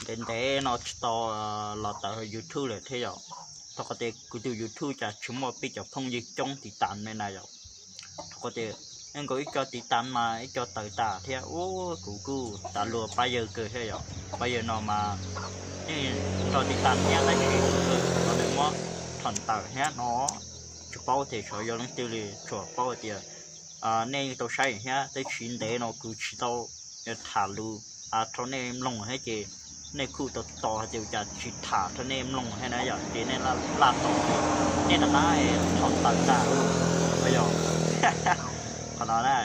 Ntev ntev no tsis tau los tawm YouTube lawm thiab yom. Rau qhov tias kuv tus YouTube cas tsis muaj peb cov phooj ywg coob tiv tas ne na yom. Rau qhov tias nkaus ib co tiv tas mas ib co tawm tas thiab. Ub, kuv kuj tas luag pab yawg kawg thiab yom. Pab yawg no mas yeej nrog tiv tas thiab tab sis kuv tau nws muab rho tawm thiab no. Tsis paub tias xyov yog leej twg li, tsuas paub hais tias nej yeej tau saib thiab tab sis ntev no kuv tsis tau tham lus rau nej mloog thiab ces nej kuj tau tos hais tias cas tsis tham rau nej mloog thiab na yom, ces nej laj tos ces nej rov qab tho tawm tas. Yog qhov no na,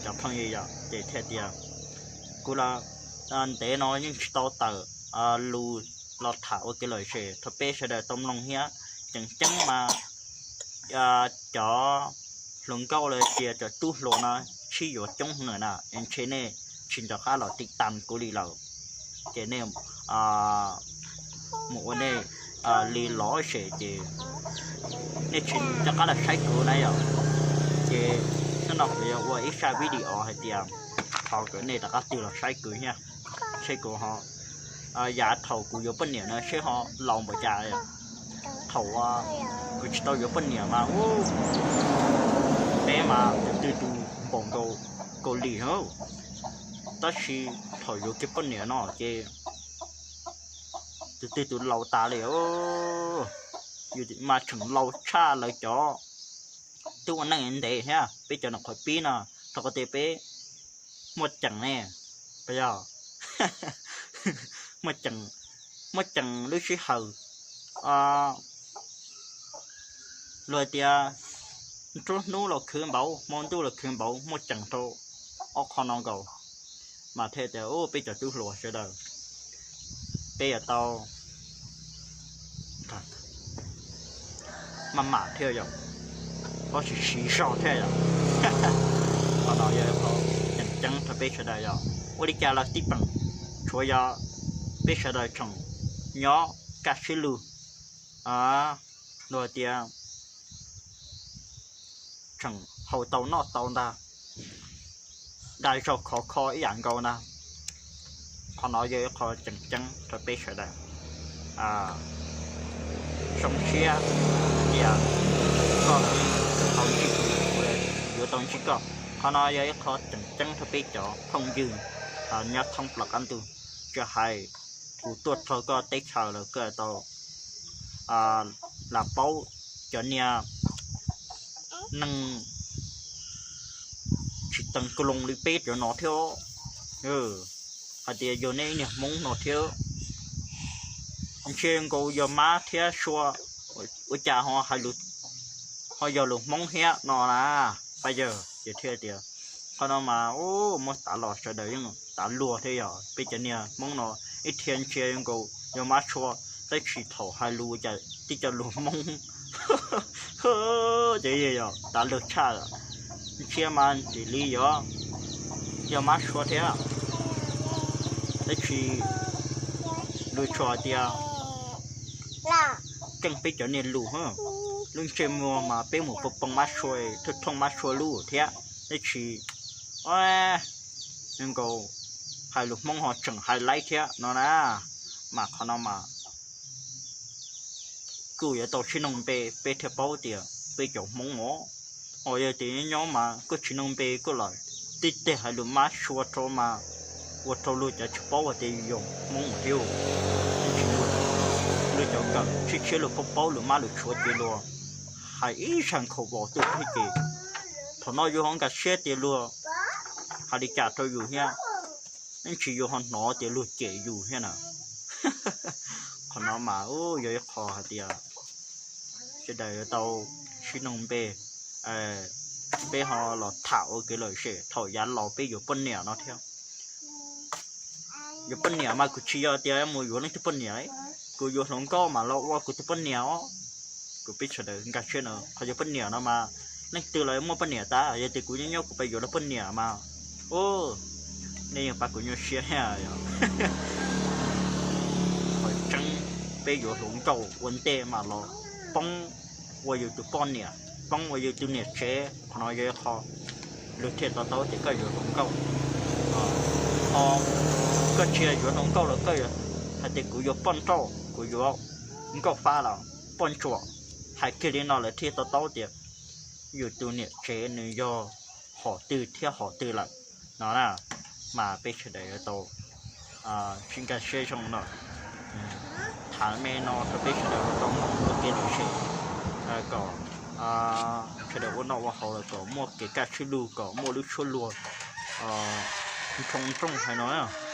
cov phooj ywg yom, ces thiaj tias kuv los ntev no yeej tsis tau tawm lus los tham ua kev lom zem rau peb sawv daws tau mloog thiab. Tseem ceeb mas cov hluas nkauj los sis cov tub hluas no sib yuav coob heev na, es ntshe nej tsis nco qab los tiv tas kuv li lawm, ces nej mus ua nej li lom zem ces nej tsis nco qab los saib kuv na yom. Ces hnub no kuv yuav ua ib zaj video hais tias thov kom nej rov qab tig los saib kuv thiab, saib kuv ho yav thaum kuv yuav poj niam no seb ho laus npaum cas. Thaum kuv tsis tau yuav poj niam mas ub, peb mas tus twg tus npaum nkaus Kaus Lim, tab sis thaum yuav kiag poj niam no ces tus twg tus laus tas li. Yus mas tseem laus tshaj lawv cov twb ua neej ntev thiab peb cov nyuam qhuav pib no, rau qhov tias peb muaj ceem ne, puas yog? Muaj ceem, muaj ceem lub sij hawm luag tias nruab hnub los khwv npaum, hmo ntuj los khwv npaum, muaj ceem rau ob qho no nkaus. Mas thiaj tias peb cov tub hluas sawv daws, peb yuav tau maj mam thiab yom, tab sis siv zog thiab yom. Qhov no yog qhov tseem ceeb rau peb sawv daws yom. Ua li cas los tib peem, tsuav yog peb sawv daws tseem nyob kaj siab lug, luag tias tseem haus tau noj tau ntag, dag zog khov kho ib yam nkaus ntag. Qhov no yog ib qho tseem ceeb rau peb sawv daws. Zoo siab tias koj tau ntsib kuv, kuv yuav tau ntsib koj. Qhov no yog ib qho tseem ceeb rau peb cov phooj ywg nyob thoob plaws qab ntuj. Tsis hais kuv tuaj rau koj teb chaws los koj tau lam paub cov niag neeg tsis teev kua loo li peb cov no thiab. Hais tias yog nej niag Hmoob no thiab, ntshe nkaus yog Mab thiab Sua, ua cas ho hais lus, ho yog lus Hmoob thiab no na. Pab yawg ces thiaj tias qhov no mas muab tav los sawv daws yeej tav luag thiab yog peb cov niag Hmoob no ib dhia ntshe nkaus yog Mab Sua, tab sis thaum hais lus cas tib co lus Hmoob ces yog tav luag tshaj. Ntshe mas ntim li yog, yog Mab Sua thiab, tab sis luag tsuas hais tias keej peb cov niag lus, lub ntsej muag mas peb mus poo poo Mab Sua, thooj thooj Mab Sua lub thiab, tab sis nkaus hais lus Hmoob ho tseem hais laib thiab no na. Mas qhov no mas kuj yuav tau sib noog npe peb thiaj paub tias peb cov Hmoob os. Ho yog tias nyob nyob mas koj tsis noog npe koj los tib teg hais lus Mab Sua rau mas ua rau luag cov tsis paub hais tias yus yog Hmoob thiab. Luag cov kawm tshiab tshiab luag paub paub lus Mab lus Sua ces luag hais ib zaj nkhaus vos tuaj thiab ces thaum no yus ho nkag siab tias luag hais li cas rau yus thiab, tab sis yus ho hnov tias luag cem yus thiab na. Qhov no mas yog ib qho hais tias sawv daws yuav tau sib noog npe, peb ho los tham ua kev lom zem thaum yav los peb yuav poj niam no thiab. Yuav poj niam mas kuv tsis yog tias mus yuav leej twg poj niam, kuv yuav hluas nkauj mas los ua kuv tus poj niam os. Kuv peb sawv daws nkag siab no qhov yuav poj niam no mas leej twg los muaj poj niam tas, yog tias kuv nyob nyob kuv pab yuav lawv poj niam mas, u, nej yeej pab kuv nyuaj siab thiab yom. Qhov tseeb peb yuav hluas nkauj ua ntej mas los poob ua yus tus poj niam, poob ua yus tus niam tsev, qhov no yog ib qho luag thiaj to taub tias koj yuav hluas nkauj. Ho koj tsis yog yuav hluas nkauj los koj yuav hais tias kuv yuav poj nrauj, kuv yuav nkauj fab los poj ntsuam, hais kiag li no lawv thiaj to taub tias yus tus niam tsev nws yog hom twg thiab hom twg lawm no na. Mas peb sawv daws yuav tau sib nkag siab zoo no, thav me no rau peb sawv daws yuav tau muaj ua kev lom zem, kom sawv daws ua noj ua haus los kom muaj kev kaj siab lug, kom muaj lub suab luag nroo nrooj hais no.